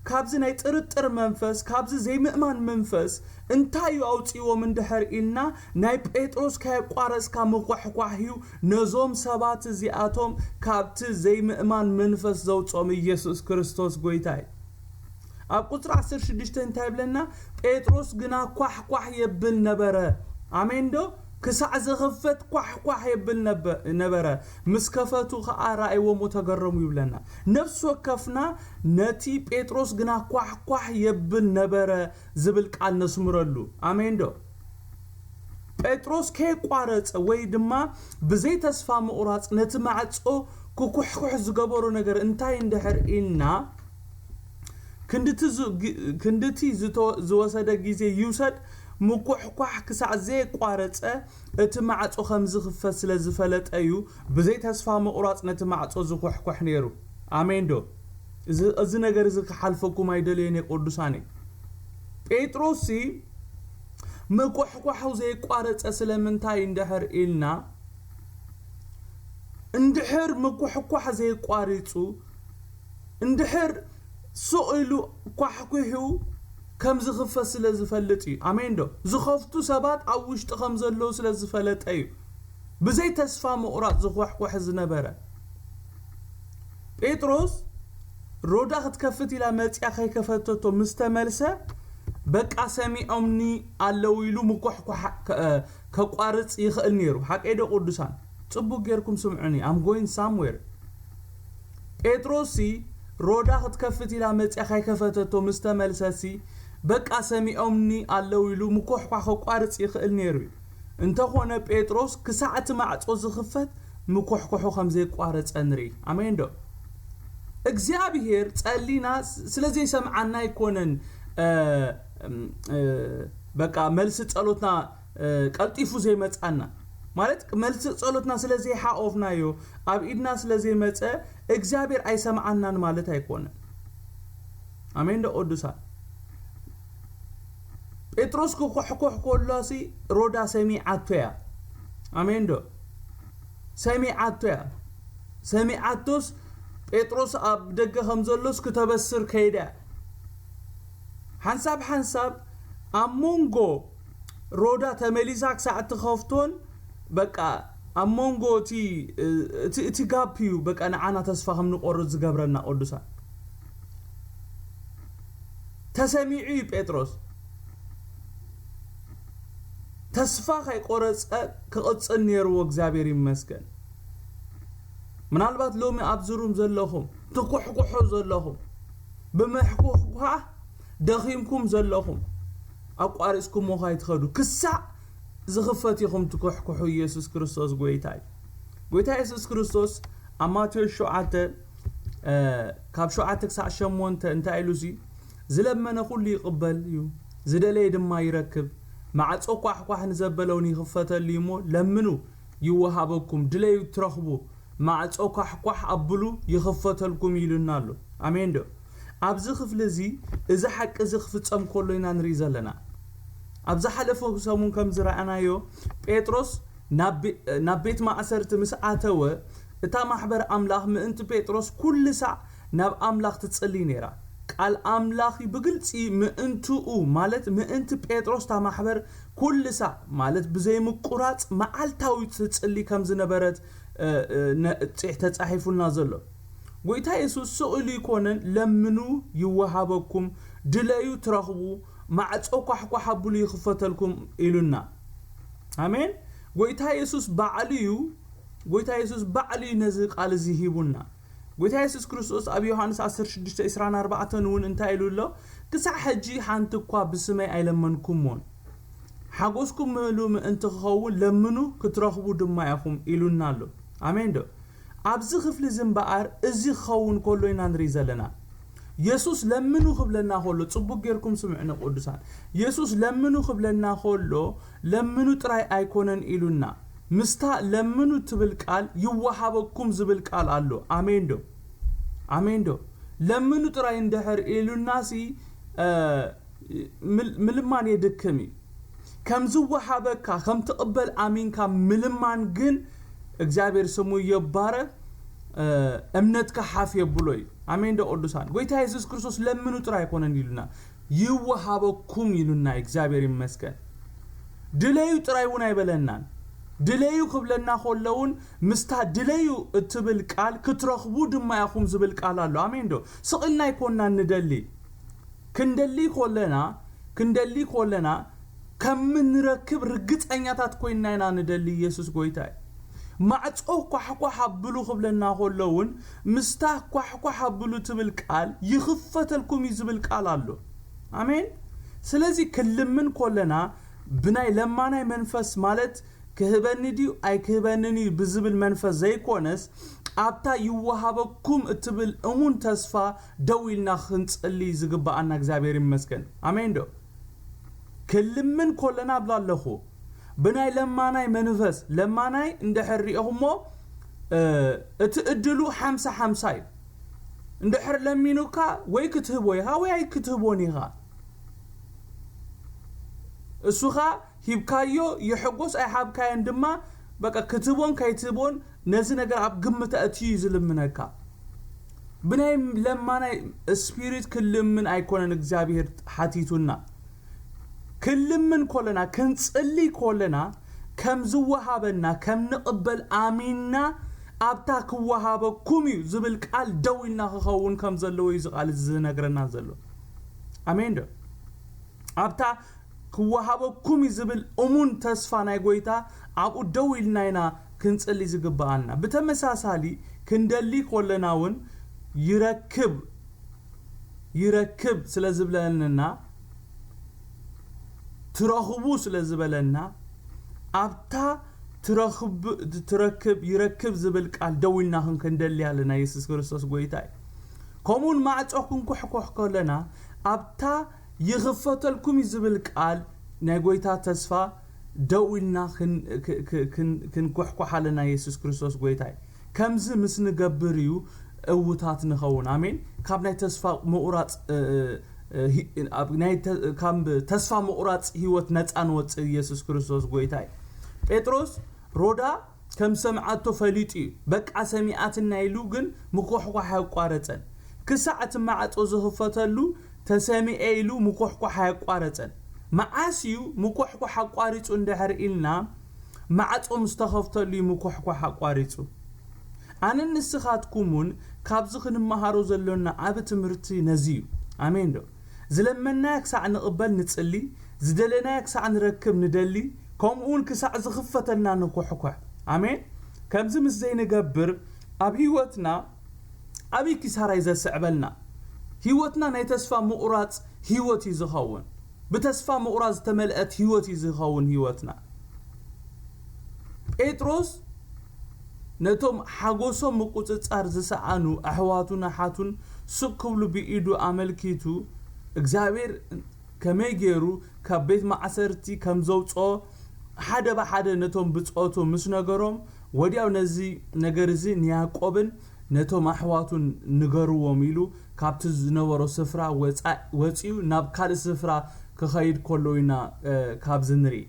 ካብዚ ናይ ጥርጥር መንፈስ፣ ካብዚ ዘይምእማን መንፈስ እንታይ እዩ ኣውፅእዎም እንድሕር ኢልና፣ ናይ ጴጥሮስ ከየቋረፅካ ምኳሕኳሕ እዩ ነዞም ሰባት እዚኣቶም ካብቲ ዘይምእማን መንፈስ ዘውፅኦም። ኢየሱስ ክርስቶስ ጎይታ እዩ። ኣብ ቁፅሪ ዓሰርተ ሽዱሽተ እንታይ ይብለና? ጴጥሮስ ግና ኳሕኳሕ የብል ነበረ። ኣሜን ዶ? ክሳዕ ዝኽፈት ኳሕኳሕ የብል ነበ- ነበረ። ምስ ከፈቱ ኸዓ ረኣይዎም ተገረሙ ይብለና። ነፍሲ ወከፍና ነቲ ጴጥሮስ ግና ኳሕኳሕ የብል ነበረ ዝብል ቃል ነስምረሉ። ኣሜን ዶ? ጴጥሮስ ከየቋረጸ ወይ ድማ ብዘይ ተስፋ ምቑራጽ ነቲ ማዕጾ ክኩሕኩሕ ዝገበሮ ነገር እንታይ እንድሕር ኢልና፣ ክንድቲ ዝ- ግ- ክንድቲ ዝተ- ዝወሰደ ግዜ ይውሰድ፣ ምኩሕኳሕ ክሳዕ ዘየቋረጸ እቲ ማዕጾ ከም ዝኽፈት ስለ ዝፈለጠ እዩ ብዘይ ተስፋ ምቑራጽ ነቲ ማዕጾ ዝኩሕኩሕ ነይሩ። ኣሜን ዶ? እዚ እዚ ነገር እዚ ክሓልፈኩም ኣይደለየን እየ ቅዱሳነይ። ጴጥሮስሲ ምኩሕኳሑ ዘየቋረጸ ስለምንታይ እንድሕር ኢልና፣ እንድሕር ምኩሕኳሕ ዘየቋሪጹ፣ እንድሕር ስቕ ኢሉ ኳሕኲሑ ከም ዝኽፈት ስለ ዝፈልጥ እዩ። ኣሜን ዶ? ዝኸፍቱ ሰባት ኣብ ውሽጢ ከም ዘለዉ ስለ ዝፈለጠ እዩ ብዘይ ተስፋ ምቑራጽ ዝኳሕኳሕ ዝነበረ። ጴጥሮስ ሮዳ ክትከፍት ኢላ መጽያ ከይከፈተቶ ምስ ተመልሰ፣ በቃ ሰሚዖምኒ ኣለዉ ኢሉ ምኳሕኳሕ ከ- ከቋርጽ ይኽእል ነይሩ። ሓቀይ ዶ ቅዱሳን? ጽቡቅ ጌርኩም ስምዑኒ። I'm going somewhere። ጴጥሮስሲ ሮዳ ክትከፍት ኢላ መጽያ ከይከፈተቶ ምስ ተመልሰሲ፣ በቃ ሰሚዖምኒ ኣለዉ ኢሉ ምኳሕኳሕ ከቋርጽ ይኽእል ነይሩ እዩ። እንተኾነ ጴጥሮስ ክሳዕ እቲ ማዕጾ ዝኽፈት ምኳሕኳሑ ከም ዘየቋረጸ ንርኢ። ኣሜን ዶ? እግዚኣብሔር ጸሊና ስ- ስለ ዘይሰምዓና ኣይኮነን፣ እ፣ እም፣ እ፣ በቃ መልሲ ጸሎትና፣ እ፣ ቀልጢፉ ዘይመጻና። ማለት መልሲ ጸሎትና ስለ ዘይሓቆፍናዮ፣ ኣብ ኢድና ስለ ዘይመጸ እግዚኣብሔር ኣይሰምዓናን ማለት ኣይኮነን። ኣሜን ዶ ቅዱሳን? ጴጥሮስ ክኩሕኩሕ ከሎሲ ሮዳ ሰሚዓቶ እያ። ኣሜን ዶ? ሰሚዓቶ እያ። ሰሚዓቶስ ጴጥሮስ ኣብ ደገ ከም ዘሎስ ክተበስር ከይዳ እያ። ሓንሳብ ሓንሳብ ኣብ መንጎ ሮዳ ተመሊሳ ክሳዕ እትኸፍቶን በቃ ኣብ መንጎ እቲ እቲ እቲ ጋፕ እዩ በቃ ንዓና ተስፋ ከም ንቆርጽ ዝገብረና ቅዱሳን። ተሰሚዑ እዩ ጴጥሮስ። ተስፋ ከይቆረጸ ክቕጽል ነይርዎ። እግዚኣብሔር ይመስገን። ምናልባት ሎሚ ኣብዚ ሩም ዘለኹም ትኩሕኩሑ ዘለኹም ብምሕኩሕኳሕ ደኺምኩም ዘለኹም ኣቋሪጽኩሞ ካይትኸዱ ክሳዕ ዝኽፈት ኢኹም ትኩሕኩሑ። ኢየሱስ ክርስቶስ ጎይታ እዩ። ጎይታ ኢየሱስ ክርስቶስ ኣብ ማቴዎስ ሸውዓተ፣ እ፣ ካብ ሸውዓተ ክሳዕ ሸሞንተ እንታይ ኢሉ ሲ? ዝለመነ ኩሉ ይቕበል እዩ፣ ዝደለየ ድማ ይረክብ። ማዕጾ ኳሕኳሕ ንዘበለ እውን ይኽፈተሉ እዩ እሞ ለምኑ ይወሃበኩም፣ ድለዩ ትረኽቡ፣ ማዕጾ ኳሕኳሕ ኣብሉ ይኽፈተልኩም ኢሉና ኣሎ። ኣሜን ዶ? ኣብዚ ክፍሊ እዚ፣ እዚ ሓቂ እዚ ክፍጸም ከሎ ኢና ንርኢ ዘለና። ኣብ ዝሓለፈ ሰሙን ከም ዝረኣናዮ፣ ጴጥሮስ ናብ ቤ- ናብ ቤት ማእሰርቲ ምስ ኣተወ፣ እታ ማሕበር ኣምላኽ ምእንቲ ጴጥሮስ ኩሉ ሳዕ ናብ ኣምላኽ ትጽሊ ነይራ። ቃል ኣምላኽ ብግልጺ ምእንትኡ፣ ማለት ምእንቲ ጴጥሮስ እታ ማሕበር ኩሉ ሳዕ፣ ማለት ብዘይምቁራጽ መዓልታዊ ትጽሊ ከም ዝነበረት፣ እ፣ እ፣ ነ- ጽሕ- ተጻሒፉልና ዘሎ። ጎይታ የሱስ ስቕ ኢሉ ይኮነን፣ ለምኑ ይወሃበኩም፣ ድለዩ ትረኽቡ፣ ማዕጾ ኳሕኳሕ ኣብሉ ይኽፈተልኩም ኢሉና። ኣሜን። ጎይታ የሱስ ባዕሉ እዩ፣ ጎይታ የሱስ ባዕሉ እዩ ነዚ ቃል እዚ ሂቡና። ጎይታ የሱስ ክርስቶስ ኣብ ዮሃንስ ዓሰርተ ሽዱሽተ ዕስራን ኣርባዕተን እውን እንታይ ኢሉ ኣሎ? ክሳዕ ሕጂ ሓንቲ እኳ ብስመይ ኣይለመንኩሞን። ሓጎስኩም ምሉእ ምእንቲ ክኸውን ለምኑ ክትረኽቡ ድማ ኢኹም ኢሉና ኣሎ። ኣሜን ዶ? ኣብዚ ክፍሊ እዚ እምበኣር እዚ ክኸውን ከሎ ኢና ንርኢ ዘለና። የሱስ ለምኑ ክብለና ከሎ፣ ጽቡቅ ጌርኩም ስምዑኒ ቅዱሳን። የሱስ ለምኑ ክብለና ከሎ፣ ለምኑ ጥራይ ኣይኮነን ኢሉና። ምስታ ለምኑ ትብል ቃል ይወሃበኩም ዝብል ቃል ኣሎ። ኣሜን ዶ? ኣሜን ዶ? ለምኑ ጥራይ እንድሕር ኢሉናሲ፣ እ፣ ምል-፣ ምልማን የድክም እዩ። ከም ዝወሃበካ፣ ከም ትቕበል ኣሚንካ ምልማን ግን እግዚኣብሔር ስሙ ይባረክ፣ እ፣ እምነትካ ሓፍ የብሎ እዩ። ኣሜን ዶ ቅዱሳን? ጎይታ የሱስ ክርስቶስ ለምኑ ጥራይ ኣይኮነን ኢሉና፣ ይወሃበኩም ኢሉና። እግዚኣብሔር ይመስገን። ድለዩ ጥራይ እውን ኣይበለናን። ድለዩ ክብለና ከሎ እውን ምስታ ድለዩ እትብል ቃል ክትረኽቡ ድማ ኢኹም ዝብል ቃል ኣሎ። ኣሜን ዶ? ስቕ ኢልና ኣይኮንናን ንደሊ። ክንደሊ ከለና፣ ክንደሊ ከለና ከም እንረክብ ርግጸኛታት ኮይንና ኢና ንደሊ። ኢየሱስ ጎይታ እዩ። ማዕጾ ኳሕኳሕ ኣብሉ ክብለና ከሎ እውን ምስታ ኳሕኳሕ ኣብሉ ትብል ቃል ይኽፈተልኩም እዩ ዝብል ቃል ኣሎ። ኣሜን። ስለዚ ክልምን ከለና ብናይ ለማናይ መንፈስ ማለት ክህበኒ ድዩ ኣይክህበንን እዩ ብዝብል መንፈስ ዘይኮነስ ኣብታ ይወሃበኩም እትብል እሙን ተስፋ ደው ኢልና ክንጽሊ ዝግብኣና እግዚኣብሔር ይመስገን። ኣሜን ዶ? ክልምን ከለና ኣብላ ኣለኹ ብናይ ለማናይ መንፈስ፣ ለማናይ እንድሕር ሪኢኹሞ፣ እ፣ እቲ እድሉ ሓምሳ ሓምሳ እዩ። እንድሕር ለሚኑካ ወይ ክትህቦ ኢኻ ወይ ኣይክትህቦን ኢኻ። እሱኻ ሂብካዮ ይሕጎስ ኣይሃብካዮን ድማ በቃ ክትህቦን ከይትህቦን ነዚ ነገር ኣብ ግምት ኣእትዩ እዩ ዝልምነካ። ብናይ ለማናይ ስፒሪት ክልምን ኣይኮነን እግዚኣብሔር ሓቲቱና። ክልምን ከለና፣ ክንጽሊ ከለና ከም ዝወሃበና ከም ንቕበል ኣሚንና ኣብታ ክወሃበኩም እዩ ዝብል ቃል ደው ኢልና ክኸውን ከም ዘለዎ እዩ እዚ ቃል እዚ ዝነግረና ዘሎ። ኣሜን ዶ? ኣብታ ክወሃበኩም እዩ ዝብል እሙን ተስፋ ናይ ጎይታ ኣብኡ ደው ኢልና ኢና ክንጽሊ ዝግብኣና። ብተመሳሳሊ ክንደሊ ከለና እውን ይረክብ፣ ይረክብ ስለ ዝብለንና፣ ትረኽቡ ስለ ዝበለና፣ ኣብታ ትረኽብ፣ ትረክብ፣ ይረክብ ዝብል ቃል ደው ኢልና ክን-፣ ክንደሊ ኣለና። የሱስ ክርስቶስ ጎይታ እዩ። ከምኡውን ማዕጾ ክንኩሕኩሕ ከለና፣ ኣብታ ይኽፈተልኩም እዩ ዝብል ቃል ናይ ጎይታ ተስፋ ደው ኢልና ክን-፣ ክ-፣ ክ-፣ ክን-፣ ክንኩሕኩሕ ኣለና። የሱስ ክርስቶስ ጎይታ እዩ። ከምዚ ምስ ንገብር እዩ እውታት ንኸውን። ኣሜን። ካብ ናይ ተስፋ ምቑራጽ፣ እ፣ እ፣ ሂ-፣ ኣብ ናይ ተ-፣ ካብ ተስፋ ምቑራጽ ህይወት ነጻ ንወጽእ ኢየሱስ ክርስቶስ ጎይታ እዩ። ጴጥሮስ ሮዳ ከም ሰምዓቶ ፈሊጡ እዩ። በቃ ሰሚዓትና ኢሉ ግን ምኩሕኳሕ ኣየቋረጸን። ክሳዕ እቲ ማዕጾ ዝኽፈተሉ ተሰሚዐ ኢሉ ምኩሕኳሕ ኣየቋረጸን። መዓስ እዩ ምኩሕኳሕ ኣቋሪጹ እንድሕር ኢልና፣ ማዕጾ ምስ ተኸፍተሉ እዩ ምኩሕኳሕ ኣቋሪጹ። ኣነን ንስኻትኩምን ካብዚ ክንመሃሮ ዘሎና ዓቢ ትምህርቲ ነዚ እዩ። ኣሜን ዶ? ዝለመናዮ ክሳዕ ንቕበል ንጽሊ፣ ዝደለናዮ ክሳዕ ንረክብ ንደሊ፣ ከምኡውን ክሳዕ ዝኽፈተልና ንኩሕኩሕ። ኣሜን። ከምዚ ምስ ዘይንገብር ኣብ ህይወትና ዓቢ ኪሳራ እዩ ዘስዕበልና። ህይወትና ናይ ተስፋ ምቑራጽ ህይወት እዩ ዝኸውን። ብተስፋ ምቑራጽ ዝተመልአት ህይወት እዩ ዝኸውን ህይወትና። ጴጥሮስ ነቶም ሓጎሶም ምቁጽጻር ዝሰኣኑ ኣሕዋቱን ኣሓቱን ስቕ ክብሉ ብኢዱ ኣመልኪቱ፣ እግዚኣብሔር ከመይ ገይሩ ካብ ቤት ማእሰርቲ ከም ዘውጽኦ ሓደ ብሓደ ነቶም ብጾቱ ምስ ነገሮም፣ ወዲያው ነዚ ነገር እዚ ንያዕቆብን ነቶም ኣሕዋቱን ንገርዎም ኢሉ ካብቲ ዝነበሮ ስፍራ ወጻ-፣ ወጺኡ ናብ ካልእ ስፍራ ክኸይድ ከሎ ኢና፣ እ፣ ካብዚ ንርኢ።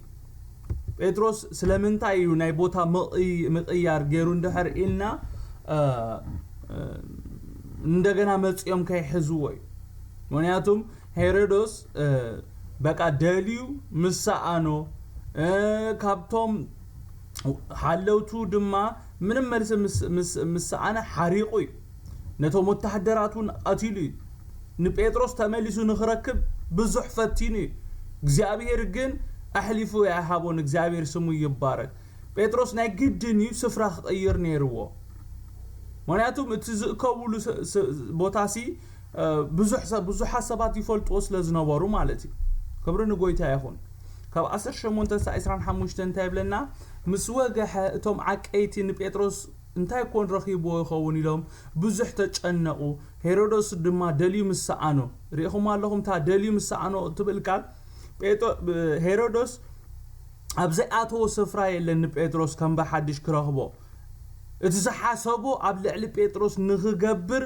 ጴጥሮስ ስለምንታይ እዩ ናይ ቦታ ምቕይ-፣ ምቕያር ገይሩ እንድሕር ኢልና፣ እ፣ እ፣ እንደገና መጺኦም ከይሕዝዎ እዩ። ምኽንያቱም ሄሮዶስ፣ እ፣ በቃ ደልዩ ምስ ሰኣኖ፣ እ፣ ካብቶም ሓለውቱ ድማ ምንም መልሲ ምስ፣ ምስ፣ ምስ ሰኣነ ሓሪቑ እዩ። ነቶም ወተሃደራት እውን ቀቲሉ እዩ። ንጴጥሮስ ተመሊሱ ንኽረክብ ብዙሕ ፈቲኑ እዩ። እግዚኣብሔር ግን ኣሕሊፉ ኣይሃቦን። እግዚኣብሔር ስሙ ይባረክ። ጴጥሮስ ናይ ግድን እዩ ስፍራ ክቕይር ነይርዎ። ምኽንያቱም እቲ ዝእከብሉ ስ-፣ ስ-፣ ቦታሲ፣ እ፣ ብዙሕ ሰብ፣ ብዙሓት ሰባት ይፈልጥዎ ስለ ዝነበሩ ማለት እዩ። ክብሪ ንጎይታ ይኹን። ካብ ዓሰርተ ሸሞንተ እስካብ ዕስራን ሓሙሽተን እንታይ ይብለና? ምስ ወግሐ እቶም ዓቀይቲ ንጴጥሮስ እንታይ ኮን ረኺብዎ ይኸውን ኢሎም ብዙሕ ተጨነቑ። ሄሮዶስ ድማ ደልዩ ምስ ሰኣኖ። ርኢኹም ኣለኹም እታ ደልዩ ምስ ሰኣኖ እትብል ቃል? ጴጦ-፣ ብ-፣ ሄሮዶስ ኣብ ዘይኣተዎ ስፍራ የለን ንጴጥሮስ ከም ብሓድሽ ክረኽቦ። እቲ ዝሓሰቦ ኣብ ልዕሊ ጴጥሮስ ንኽገብር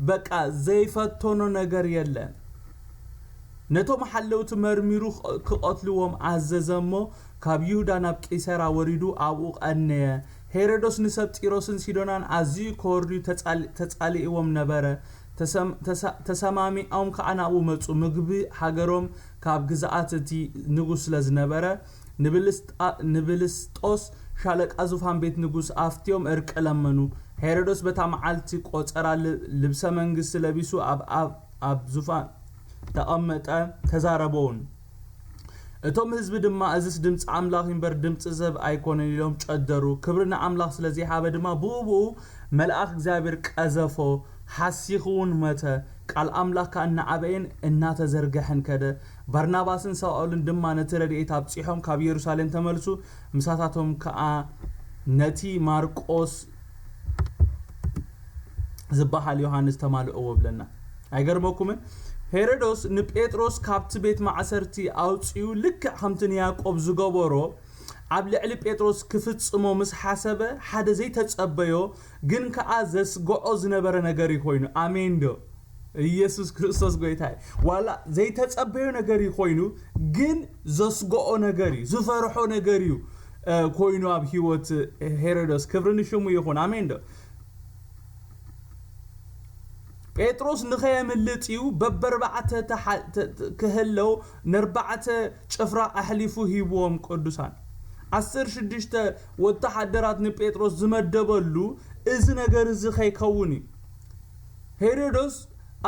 በቃ ዘይፈተኖ ነገር የለን። ነቶም ሓለውቲ መርሚሩ ክቐትልዎም ኣዘዘ እሞ ካብ ይሁዳ ናብ ቂሰራ ወሪዱ ኣብኡ ቀነየ። ሄሮዶስ ንሰብ ጢሮስን ሲዶናን ኣዝዩ ከወርድዩ ተጻል- ተጻሊእዎም ነበረ። ተሰም- ተሳ- ተሰማሚዖም ከኣ ናብኡ መጹ። ምግቢ ሃገሮም ካብ ግዝኣት እቲ ንጉስ ስለ ዝነበረ ንብልስጣ- ንብልስጦስ ሻለቃ ዙፋን ቤት ንጉስ ኣፍትዮም እርቂ ለመኑ። ሄሮዶስ በታ መዓልቲ ቆጸራ ል- ልብሰ መንግስቲ ለቢሱ ኣብ ኣብ ኣብ ዙፋን ተቐመጠ፣ ተዛረበውን። እቶም ህዝቢ ድማ እዝስ ድምፂ ኣምላኽ እምበር ድምፂ ሰብ ኣይኮነን ኢሎም ጨደሩ። ክብሪ ንኣምላኽ ስለ ዘይሃበ ድማ ብኡ ብኡ መልኣኽ እግዚኣብሔር ቀዘፎ፣ ሓሲኹ እውን መተ። ቃል ኣምላኽ ከኣ እናዓበየን እናተዘርገሐን ከደ። ባርናባስን ሳኦልን ድማ ነቲ ረድኤት ኣብፂሖም ካብ ኢየሩሳሌም ተመልሱ። ምሳታቶም ከኣ ነቲ ማርቆስ ዝበሃል ዮሃንስ ተማልእዎ ብለና። ኣይገርመኩምን? ሄሮዶስ ንጴጥሮስ ካብቲ ቤት ማዕሰርቲ ኣውፂኡ ልክዕ ከምቲ ንያዕቆብ ዝገበሮ ኣብ ልዕሊ ጴጥሮስ ክፍጽሞ ምስ ሓሰበ ሓደ ዘይተጸበዮ ግን ከኣ ዘስግዖ ዝነበረ ነገር እዩ ኮይኑ። ኣሜን ዶ? ኢየሱስ ክርስቶስ ጎይታ እዩ። ዋላ ዘይተጸበዮ ነገር እዩ ኮይኑ ግን ዘስግዖ ነገር እዩ፣ ዝፈርሖ ነገር እዩ ኮይኑ ኣብ ህይወት ሄሮዶስ። ክብሪ ንሽሙ ይኹን። ኣሜን ዶ? ጴጥሮስ ንኸየምልጥ እዩ በበርባዕተ ክህለው ነርባዕተ ጭፍራ ኣሕሊፉ ሂብዎም። ቅዱሳን ዓሰርተ ሽዱሽተ ወተሓደራት ንጴጥሮስ ዝመደበሉ እዚ ነገር እዚ ከይከውን እዩ። ሄሮዶስ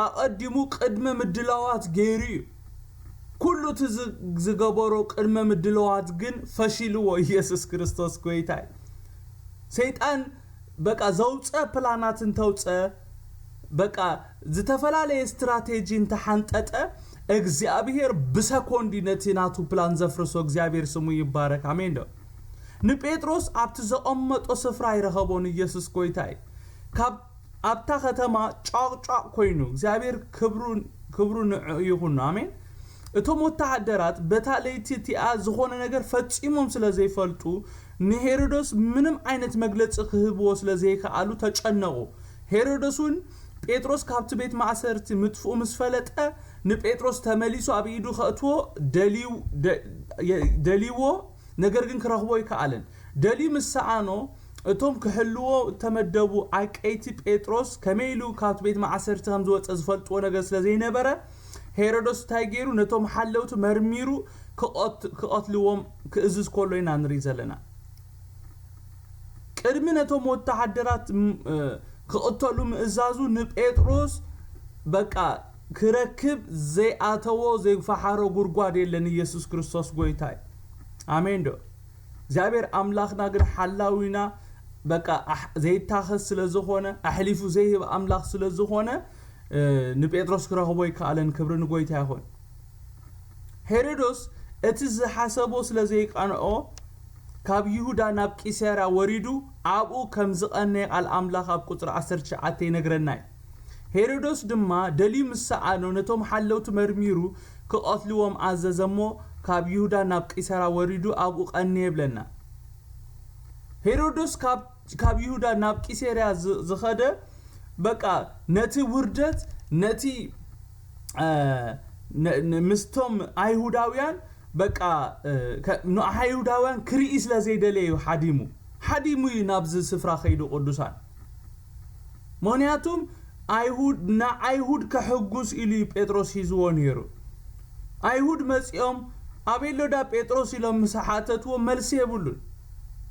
ኣቐዲሙ ቅድመ ምድላዋት ገይሩ እዩ። ኩሉ እቲ ዝገበሮ ቅድመ ምድላዋት ግን ፈሺልዎ። ኢየሱስ ክርስቶስ ጎይታ እዩ። ሰይጣን በቃ ዘውፀ ፕላናት እንተውፀ በቃ ዝተፈላለየ ስትራቴጂ እንተሓንጠጠ እግዚኣብሔር ብሰኮንዲ ነቲ ናቱ ፕላን ዘፍርሶ። እግዚኣብሔር ስሙ ይባረክ። ኣሜን ዶ? ንጴጥሮስ ኣብቲ ዘቐመጦ ስፍራ ይረኸቦ። ንኢየሱስ ጎይታ እዩ። ካብ ኣብታ ከተማ ጫቕጫቕ ኮይኑ እግዚኣብሔር ክብሩ ንዕኡ ይኹን። ኣሜን። እቶም ወተሃደራት በታ ለይቲ እቲኣ ዝኾነ ነገር ፈጺሞም ስለ ዘይፈልጡ ንሄሮዶስ ምንም ዓይነት መግለጺ ክህብዎ ስለ ዘይከኣሉ ተጨነቑ። ሄሮዶስ እውን ጴጥሮስ ካብቲ ቤት ማእሰርቲ ምጥፍኡ ምስ ፈለጠ ንጴጥሮስ ተመሊሱ ኣብ ኢዱ ከእትዎ ደልይዎ፣ ነገር ግን ክረኽቦ ኣይከኣለን። ደልዩ ምስ ሰኣኖ እቶም ክሕልዎ እተመደቡ ዓቀይቲ ጴጥሮስ ከመይ ኢሉ ካብቲ ቤት ማእሰርቲ ከም ዝወፀ ዝፈልጥዎ ነገር ስለ ዘይነበረ ሄሮዶስ እንታይ ገይሩ ነቶም ሓለውቲ መርሚሩ ክቐትልዎም ክእዝዝ ከሎ ኢና ንርኢ ዘለና። ቅድሚ ነቶም ወተሃደራት ክቕተሉ ምእዛዙ ንጴጥሮስ በቃ ክረክብ ዘይኣተዎ ዘይፈሓሮ ጉድጓድ የለን። ኢየሱስ ክርስቶስ ጎይታ እዩ። ኣሜን ዶ? እግዚኣብሔር ኣምላኽና ግን ሓላዊና በቃ ዘይታኸስ ስለ ዝኾነ ኣሕሊፉ ዘይህብ ኣምላኽ ስለ ዝኾነ ንጴጥሮስ ክረኽቦ ይከኣለን። ክብሪ ንጎይታ ይኹን። ሄሮዶስ እቲ ዝሓሰቦ ስለ ዘይቀንኦ ካብ ይሁዳ ናብ ቂሳርያ ወሪዱ ኣብኡ ከም ዝቐነየ ቃል ኣምላኽ ኣብ ቁጽሪ ዓሰርተ ትሽዓተ ይነግረና እዩ። ሄሮዶስ ድማ ደልዩ ምስ ሰኣኖ ነቶም ሓለውቲ መርሚሩ ክቐትልዎም ኣዘዘ እሞ ካብ ይሁዳ ናብ ቂሳርያ ወሪዱ ኣብኡ ቀነየ ይብለና። ሄሮዶስ ካብ ይሁዳ ናብ ቂሳርያ ዝኸደ በቃ ነቲ ውርደት ነቲ ምስቶም ኣይሁዳውያን በቃ ንኣይሁዳውያን ክርኢ ስለ ዘይደለየ እዩ ሓዲሙ ሓዲሙ እዩ ናብዚ ስፍራ ከይዱ ቅዱሳን። ምክንያቱም ኣይሁድ ንኣይሁድ ከሕጉስ ኢሉ እዩ ጴጥሮስ ሒዝዎ ነይሩ። ኣይሁድ መጺኦም ኣበይ ኣሎ ዳ ጴጥሮስ ኢሎም ምስ ሓተትዎ መልሲ የብሉን።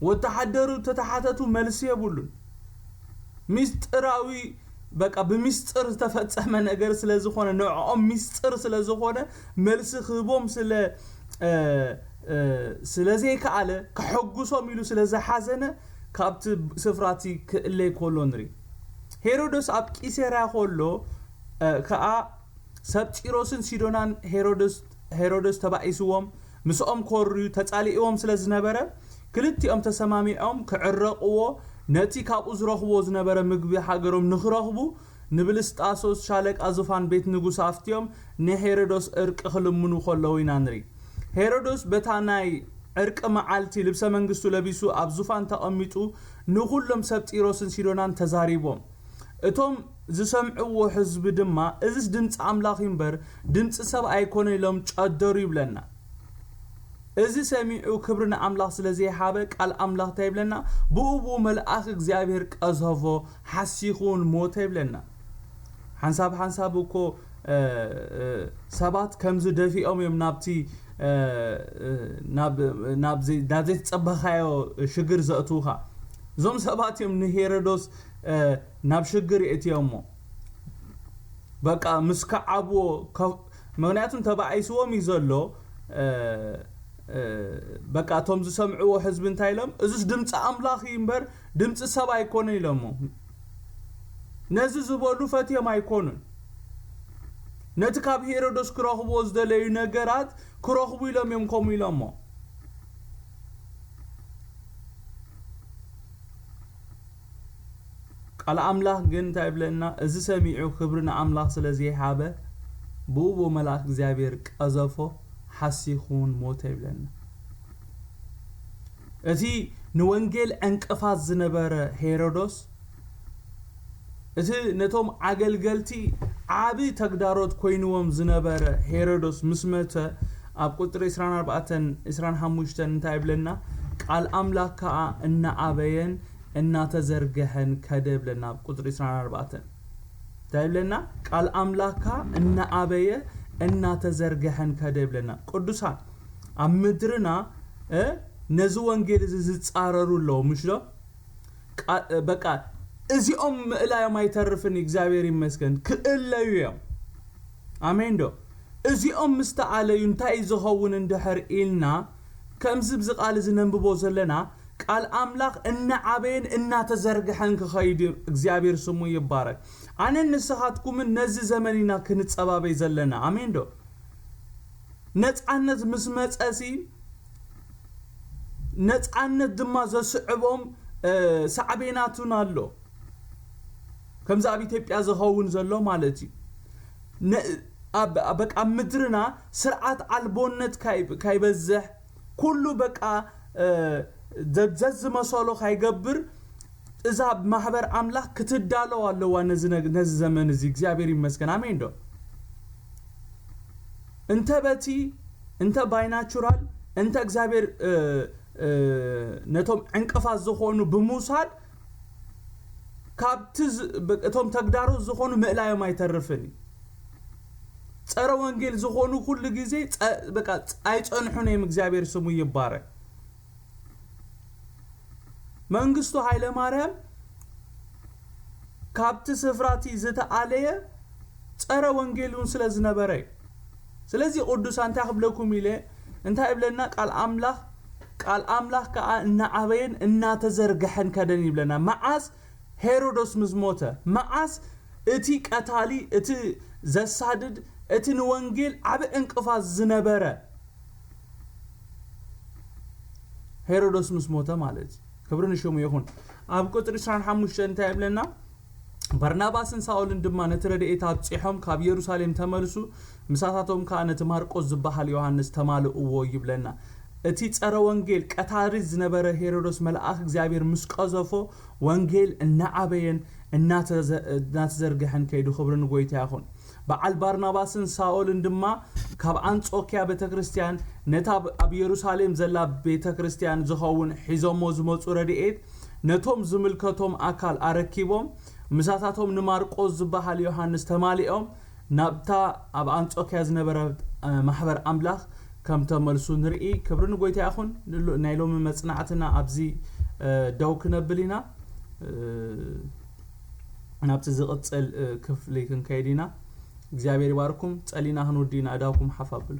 ወተሓደሩ ተተሓተቱ መልሲ የብሉን። ሚስጥራዊ በቃ ብሚስጥር ዝተፈጸመ ነገር ስለ ዝኾነ ንዕኦም ሚስጥር ስለ ዝኾነ መልሲ ክህቦም ስለ ስለ ዘይከኣለ ከሐጉሶም ኢሉ ስለ ዝሓዘነ ካብቲ ስፍራ እቲ ክእለይ ከሎ ንርኢ። ሄሮዶስ ኣብ ቂሰርያ ከሎ ከኣ ሰብ ጢሮስን ሲዶናን ሄሮዶስ ሄሮዶስ ተባኢስዎም ምስኦም ኮርዩ ተጻሊእዎም ስለ ዝነበረ ክልቲኦም ተሰማሚዖም ክዕረቕዎ ነቲ ካብኡ ዝረኽብዎ ዝነበረ ምግቢ ሃገሮም ንኽረኽቡ ንብልስጣሶስ ሻለቃ ዙፋን ቤት ንጉስ ኣፍትዮም ንሄሮዶስ እርቂ ክልምኑ ከለዉ ኢና ንርኢ። ሄሮዶስ በታ ናይ ዕርቂ መዓልቲ ልብሰ መንግስቱ ለቢሱ ኣብ ዙፋን ተቐሚጡ ንኹሎም ሰብ ጢሮስን ሲዶናን ተዛሪቦም። እቶም ዝሰምዕዎ ህዝቢ ድማ፣ "እዝስ ድምፂ ኣምላኽ እዩ እምበር ድምፂ ሰብ ኣይኮነ" ኢሎም ጨደሩ ይብለና። እዚ ሰሚዑ ክብሪ ንኣምላኽ ስለ ዘይሃበ፣ ቃል ኣምላኽ እንታይ ይብለና? "ብኡ ብኡ መልኣኽ እግዚኣብሔር ቀዘፎ፣ ሓሲኹ እውን ሞተ" ይብለና። ሓንሳብ ሓንሳብ እኮ፣ እ፣ እ፣ ሰባት ከምዚ ደፊኦም እዮም ናብቲ፣ እ፣ እ፣ ናብ፣ ናብ ዘይ-፣ ናብ ዘይተጸበኻዮ ሽግር ዘእትውኻ። እዞም ሰባት እዮም ንሄሮዶስ፣ እ፣ ናብ ሽግር የእትዮሞ። በቃ ምስ ከዓብዎ ከ-፣ ምኽንያቱም ተባኢስዎም እዩ ዘሎ። እ፣ እ፣ በቃ እቶም ዝሰምዕዎ ህዝቢ እንታይ ኢሎም? "እዙስ ድምፂ ኣምላኽ እዩ እምበር ድምፂ ሰብ ኣይኮነ" ኢሎሞ። ነዚ ዝበሉ ፈትዮም ኣይኮኑን። ነቲ ካብ ሄሮዶስ ክረኽብዎ ዝደለዩ ነገራት ክረኽቡ ኢሎም እዮም ከምኡ ኢሎሞ። ቃል ኣምላኽ ግን እንታይ ይብለና? "እዚ ሰሚዑ ክብሪ ንኣምላኽ ስለ ዘይሃበ፣ ብኡ ብኡ መልኣኽ እግዚኣብሔር ቀዘፎ፣ ሓሲኹ እውን ሞተ" ይብለና። እቲ ንወንጌል ዕንቅፋት ዝነበረ ሄሮዶስ፣ እቲ ነቶም ኣገልገልቲ ዓቢ ተግዳሮት ኮይንዎም ዝነበረ ሄሮዶስ ምስ መተ፣ ኣብ ቁጽሪ ዕስራን ኣርባዕተን፣ ዕስራን ሓሙሽተን እንታይ ይብለና? "ቃል ኣምላኽ ከኣ እናዓበየን እናተዘርግሐን ከደ" ይብለና ኣብ ቁጽሪ ዕስራን ኣርባዕተን። እንታይ ይብለና? "ቃል ኣምላኽ ከኣ እናዓበየ እናተዘርግሐን ከደ" ይብለና። ቅዱሳን፣ ኣብ ምድርና፣ እ፣ ነዚ ወንጌል እዚ ዝጻረሩ ኣለዉ፣ ምሽ ዶ? ቃ-፣ በቃ፣ እዚኦም ምእላዮም ኣይተርፍን፣ እግዚኣብሔር ይመስገን፣ ክእለዩ እዮም። ኣሜን ዶ? እዚኦም ምስ ተኣለዩ እንታይ እዩ ዝኸውን እንድሕር ኢልና፣ ከምዚ ብዚ ቃል እዚ ነንብቦ ዘለና፣ ቃል ኣምላኽ እናዓበየን እናተዘርግሐን ክኸይድ እዩ። እግዚኣብሔር ስሙ ይባረክ። ኣነን ንስኻትኩምን ነዚ ዘመን ኢና ክንጸባበይ ዘለና። ኣሜን ዶ? ነጻነት ምስ መጸሲ፣ ነጻነት ድማ ዘስዕቦም፣ እ፣ ሳዕቤናቱን ኣሎ። ከምዚ ኣብ ኢትዮጵያ ዝኸውን ዘሎ ማለት እዩ። ነ-፣ ኣብ፣ ኣብ፣ በቃ፣ ኣብ ምድርና ስርዓት ኣልቦነት ካይ-፣ ካይበዝሕ፣ ኩሉ በቃ፣ እ፣ ዘ-፣ ዘዝመሰሎ ካይገብር፣ እዛ ማሕበር ኣምላኽ ክትዳለው ኣለዋ ነዚ ነግ-፣ ነዚ ዘመን እዚ። እግዚኣብሔር ይመስገን። ኣሜን ዶ? እንተ በቲ፣ እንተ ባይናቹራል፣ እንተ እግዚኣብሔር፣ እ፣ እ፣ ነቶም ዕንቅፋት ዝኾኑ ብምውሳድ፣ ካብቲ ዝ-፣ ብ-፣ እቶም ተግዳሮት ዝኾኑ ምእላዮም ኣይተርፍን እዩ። ጸረ ወንጌል ዝኾኑ ኩሉ ግዜ ጸ-፣ በቃ ጸ-፣ ኣይጸንሑን እዮም። እግዚኣብሔር ስሙ ይባረክ። መንግስቱ ሃይለ ማርያም ካብቲ ስፍራ እቲ ዝተኣለየ ጸረ ወንጌል እውን ስለ ዝነበረ እዩ። ስለዚ ቅዱሳን እንታይ ክብለኩም ኢለ፣ እንታይ ይብለና ቃል ኣምላኽ? ቃል ኣምላኽ ከኣ እናዓበየን እናተዘርግሐን ከደን ይብለና። መዓስ? ሄሮዶስ ምስ ሞተ። መዓስ? እቲ ቀታሊ፣ እቲ ዘሳድድ፣ እቲ ንወንጌል ዓቢ ዕንቅፋት ዝነበረ ሄሮዶስ ምስ ሞተ ማለት እዩ። ክብሪ ንሽሙ ይኹን። ኣብ ቁጽሪ ዕስራን ሓሙሽተን እንታይ ይብለና? "በርናባስን ሳኦልን ድማ ነቲ ረድኤት ኣብጺሖም ካብ የሩሳሌም ተመልሱ፣ ምሳታቶም ከኣ ነቲ ማርቆስ ዝበሃል ዮሃንስ ተማልእዎ" ይብለና። እቲ ጸረ ወንጌል ቀታሪ ዝነበረ ሄሮዶስ መልኣኽ እግዚኣብሔር ምስ ቀዘፎ፣ ወንጌል እናዓበየን እናተዘ-፣ እናተዘርግሐን ከይዱ። ክብሪ ንጎይታ ይኹን። በዓል ባርናባስን ሳኦልን ድማ ካብ ኣንጾክያ ቤተ ክርስቲያን፣ ነታ ኣብ፣ ኣብ የሩሳሌም ዘላ ቤተ ክርስቲያን ዝኸውን ሒዞሞ ዝመጹ ረድኤት ነቶም ዝምልከቶም ኣካል ኣረኪቦም፣ ምሳታቶም ንማርቆስ ዝበሃል ዮሃንስ ተማሊኦም፣ ናብታ ኣብ ኣንጾክያ ዝነበረ፣ እ፣ ማሕበር ኣምላኽ ከም ተመልሱ ንርኢ። ክብሪ ንጎይታ ይኹን። ንሎ-፣ ናይ ሎሚ መጽናዕትና ኣብዚ፣ እ፣ ደው ክነብል ኢና። እ፣ ናብቲ ዝቕጽል፣ እ፣ ክፍሊ ክንከይድ ኢና። እግዚኣብሔር ይባርኩም። ጸሊና ክንውዲ ኢና። ኣእዳውኩም ሓፍ ኣብሉ።